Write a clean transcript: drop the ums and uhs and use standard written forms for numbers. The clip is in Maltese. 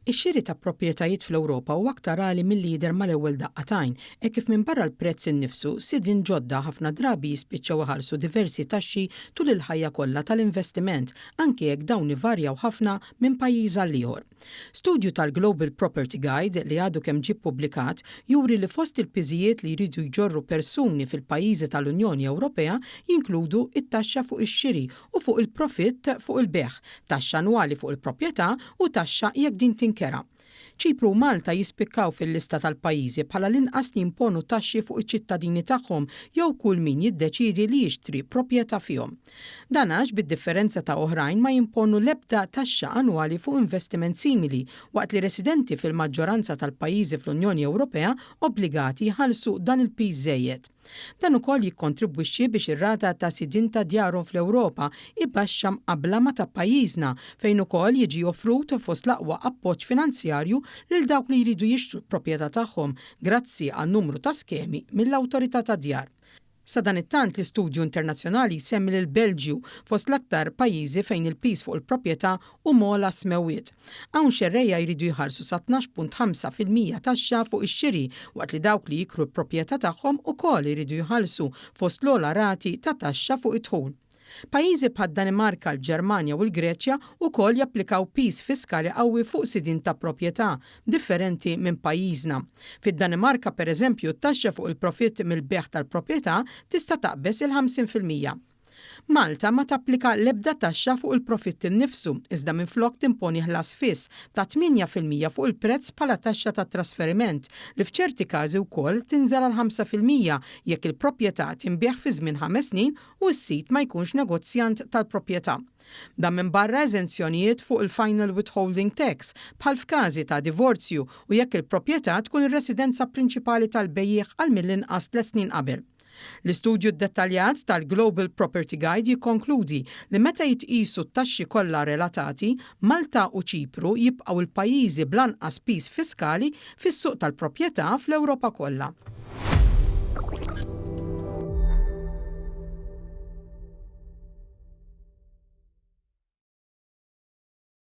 Ix-xiri ta' proprjetajiet fl-Ewropa huwa aktar għali milli jidher mal-ewwel daqqa t'għajn, hekk kif minbarra l-prezz innifsu, sidien ġodda ħafna drabi jispiċċaw iħallsu diversi taxxi tul il-ħajja kollha tal-investiment, anke jekk dawn ivarjaw ħafna minn pajjiż għal ieħor. Studju tal-Global Property Guide li għadu kemm ġie ppubblikat juri li fost il-piżijiet li jridu jġorru persuni fil-pajjiżi tal-Unjoni Ewropea jinkludu t-taxxa fuq ix-xiri u fuq il-profitt fuq il-bejgħ, taxxa annwali fuq il-proprjetà u taxxa jekk din tinkera. Ċipru u Malta jispikkaw fil-lista tal-pajjiżi bħala l-inqas li jimponu taxxi fuq iċ-ċittadini tagħhom jew kull min jiddeċiedi li jixtri proprjetà fihom. Dan għax bid-differenza ta' oħrajn ma jimponu l-ebda taxxa annwali fuq investiment simili waqt li residenti fil-maġġoranza tal-pajjiżi fl-Unjoni Ewropea obbligati jħallsu dan il-piż żejjed. Dan ukoll jikkontribwixxi biex ir-rata ta' sidien ta' djarhom fl-Ewropa hi baxxa mqabbla ma' ta' pajjiżna, fejn ukoll jiġi offrut fost l-aqwa appoġġ finanzjarju lil dawk li jridu jixtru l-proprjetà tagħhom grazzi għal numru ta' skemi mill-Awtorità tad-Djar. Sadanittant, l-istudju internazzjonali jsemmi lill-Belġju fost l-aktar pajjiżi fejn il-piż fuq il-proprjetà u m'ogħla smewwiet. Hawn xerrejja jridu jħallsu sa 12.5% taxxa fuq ix-xiri waqt li dawk li jikru l-proprjetà tagħhom ukoll iridu jħallsu fost l-ogħla rati ta' taxxa fuq id-dħul. Pajjiżi bħad-Danimarka, l-Ġermanja u l-Greċja wkoll japplikaw piż fiskali qawwi fuq sidien ta' proprjetà, differenti minn pajjiżna. Fid-Danimarka, pereżempju, t-taxxa fuq il-profitt mill-bejgħ tal-proprjetà tista' taqbeż il-50%. Malta ma tapplika l-ebda taxxa fuq il-profitt innifsu, iżda minflok timponi ħlas fiss ta' 8% fuq il-prezz bħala taxxa tat-trasferiment, li f'ċerti każi wkoll tinżel għal 5% jekk il-proprjetà tinbiegħ fi żmien ħames snin u s-sid ma jkunx negozjant tal-proprjetà. Dan minbarra eżenzjonijiet fuq il-final withholding tax, bħal f'każi ta' divorzju u jekk il-proprjetà tkun ir-residenza prinċipali tal-bejjiegħ għal mill-inqas tliet snin qabel. L-istudju ddettaljat tal-Global Property Guide jikkonkludi li meta jitqiesu t-taxxi kollha relatati, Malta u Ċipru jibqgħu l-pajjiżi bl-anqas piż fiskali fis-suq tal-proprjetà fl-Ewropa kollha.